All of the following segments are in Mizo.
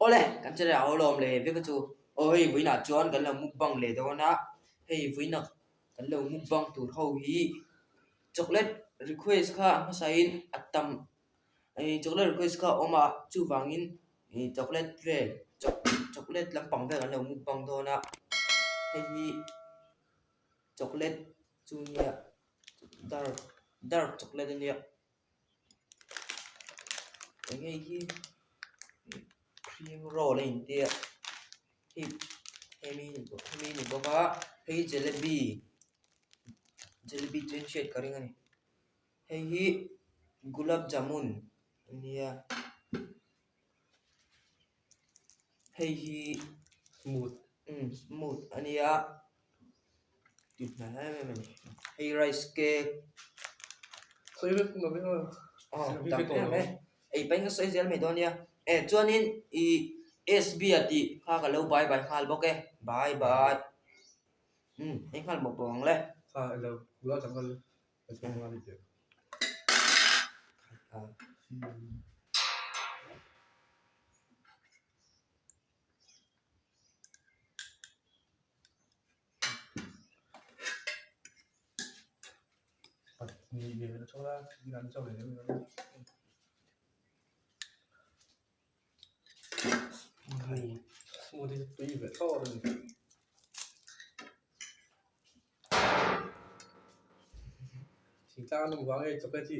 Awle kan channel ah lawm leh vek a chu aw hei vawiinah chuan kan lo mukbang leh dawn a hei vawiina kan lo mukbang tur ho hi chocolate request kha a hmasain a tam ih chocolate request kha a awm a chuvangin ih chocolate vel chocolate lampang vel kan lo mukbang dawn a hei hi chocolate chu nia dark dark chocolate a nia. Eng hei hi cream roll a intia hei hemi hemi a ni bawk a hei hi jalebi jalebi chu in hriat ka ring a ni hei hi gulab jamun a nia hei hi smooth umm smooth a nia tih hmel em em a ni hei rice cake aw tam em em ei pahin ka sawi zel mai dawn nia eh chuanin ih S_B a tih kha ka lo bye bye nghal bawk e bye bye umm ei nghal bawk bawk ang le. Thingtlang an awm vang hei chocolate hi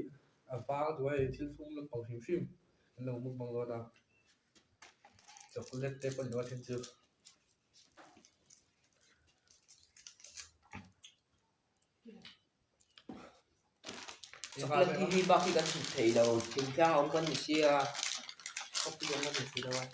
a vang duh a hei thil thlum lampang hrim hrim an lo mukbang dawn a chocolate te pawh ni lo a then chu. Chocolate hi hei bak hi kan hmu thei lo thingtlang a awm kan ni sia khawpui awm kan ni thei lo a.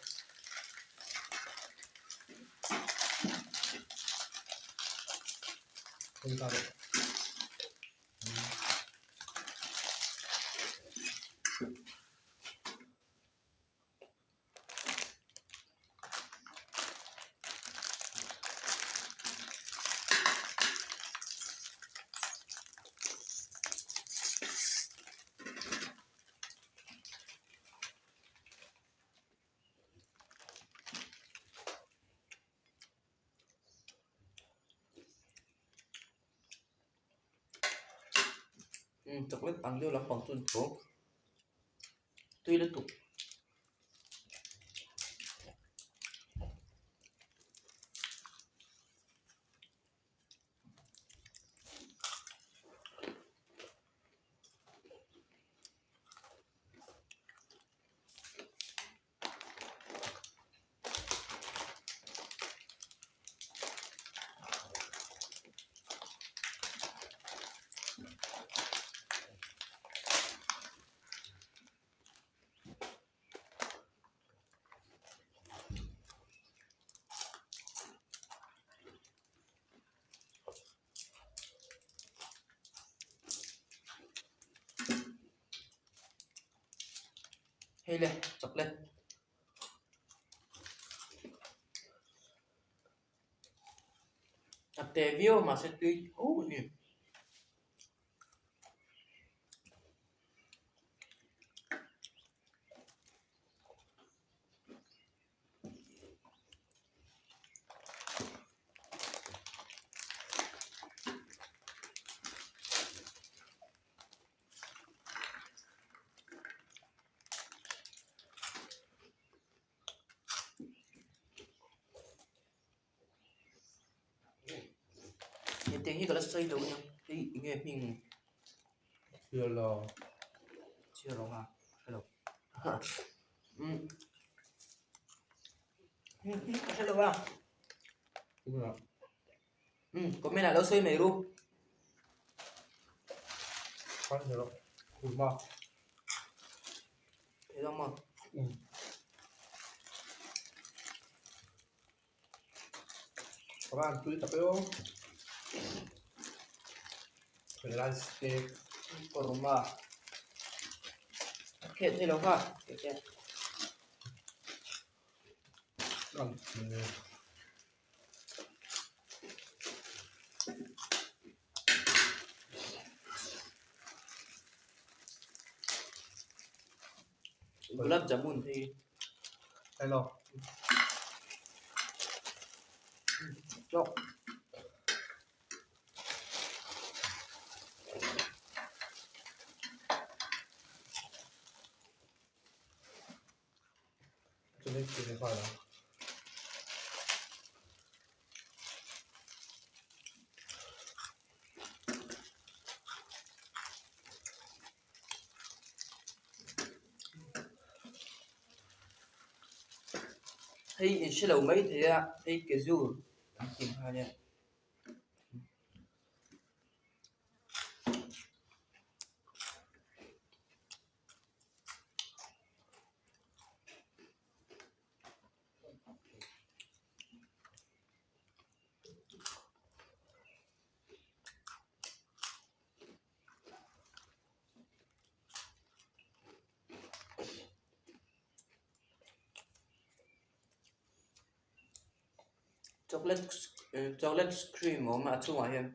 Chocolate ang deuh lampang chu a ni tho. Tui lutuk. Hei le chocolate a te viau mahse tui tho a ni. Hetiang hi ka la sawi lo nia hei eng nge hming Chhiar lo chhiar lo a hre lo umm hming ka hre lo a umm comment ah lo sawi mai ru. Các bạn tui tập yêu rice cake Kurma a khet ni lo kha Gulab jamun hi. Hello. Chok. Hei in hre lo mai thei a hei cashew an tih ang kha ania. Chocolate chocolate cream a awm a a chungah hian.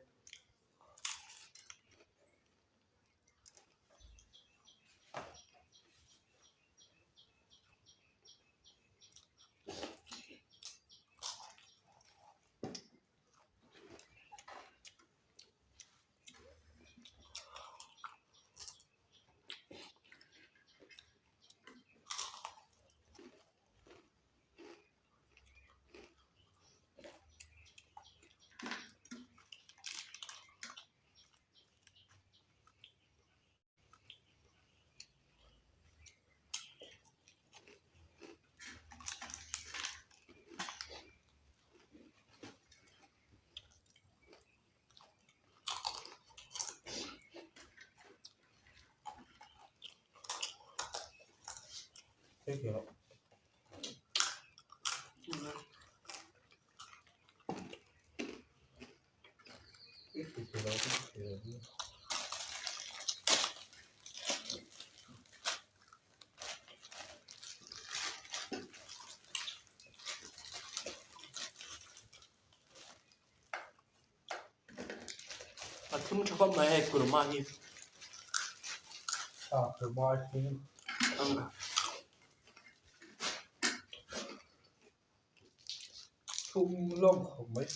A thlum tha khawp mai hei kurma hi. Kurma hi. Thlum lawm khawp mai.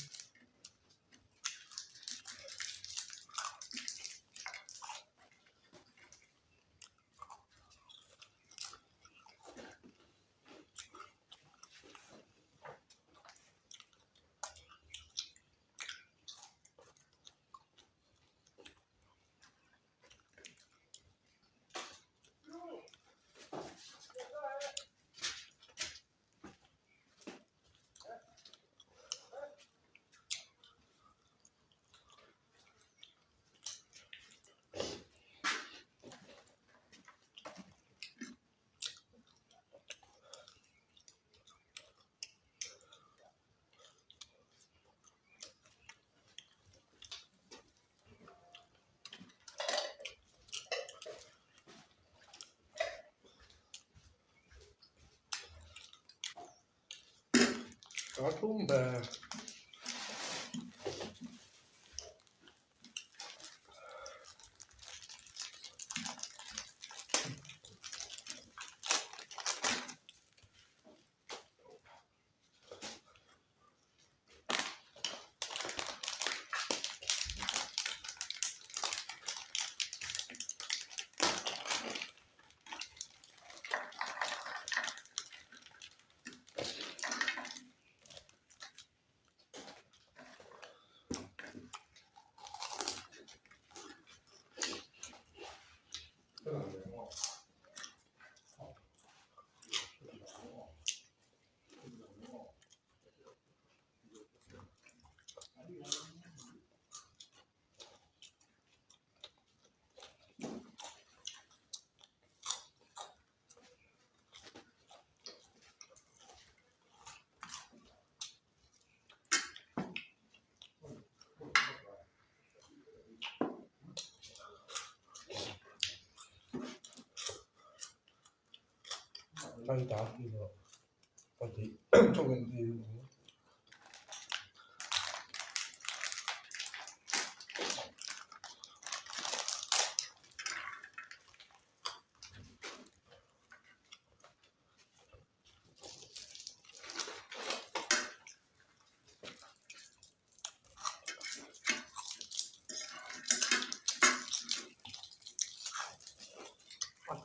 A thlum ber.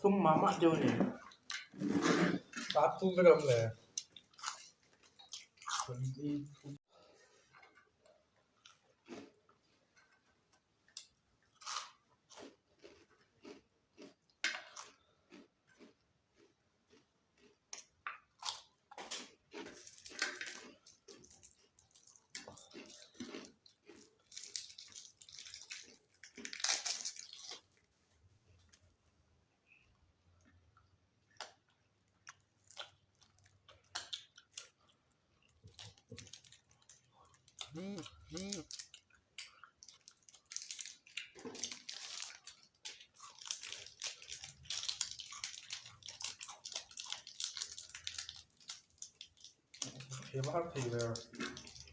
thlum mah mah deuh a ni. Ka thlum vek ang le. He var thei ber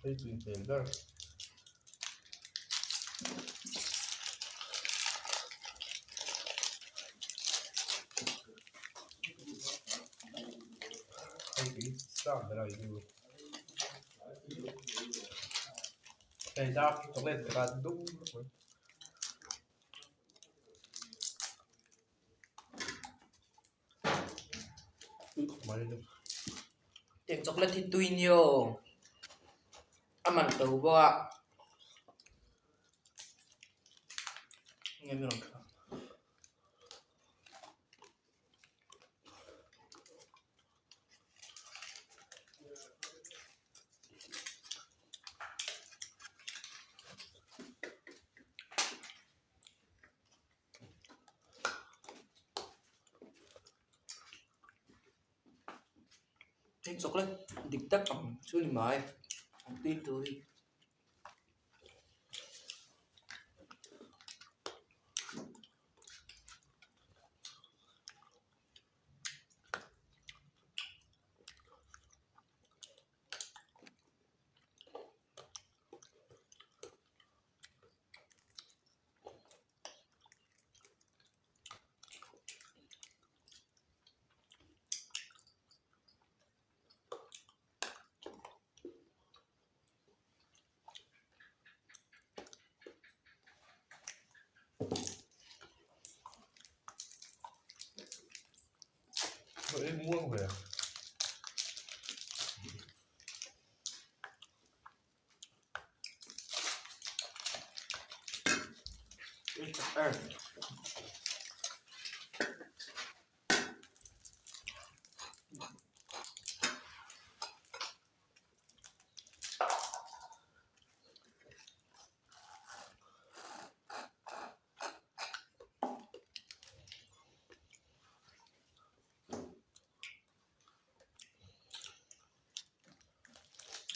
hei tui hmel ber. Hei tui chak ber a i Hei dark chocolate te kha dum mai. Tui khawp mai a ni. Tiang chocolate hi tui nia aw. A man to bawk a. Nge mi rawn thlak. Hei chocolate dik tak ang chu ni mai an tui tur hi.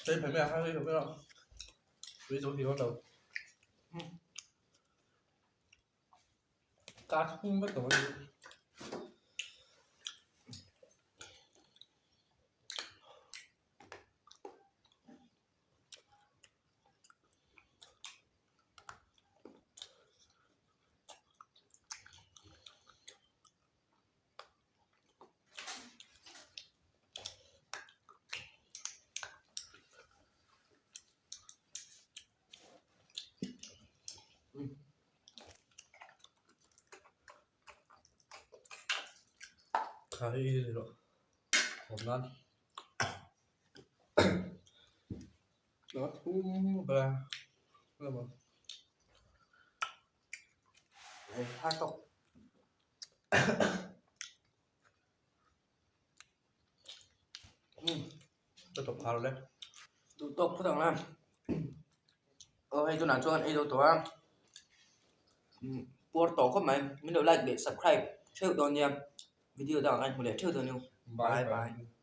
Hei phei mai a hei phei mai a tui zo hi lo ka thum vek tawh mai. Kha hei hi rawh awm nan a thum ber a. Hei har tawk. Ka tawp khar le. Duh tawk phawt ang a. Aw hei tunah chuan ei lo tawh a. Puar tawh khawp mai. Min lo like leh subscribe theuh dawn nia. Video dangah kan hmu leh theuh dawn nia. Bye bye.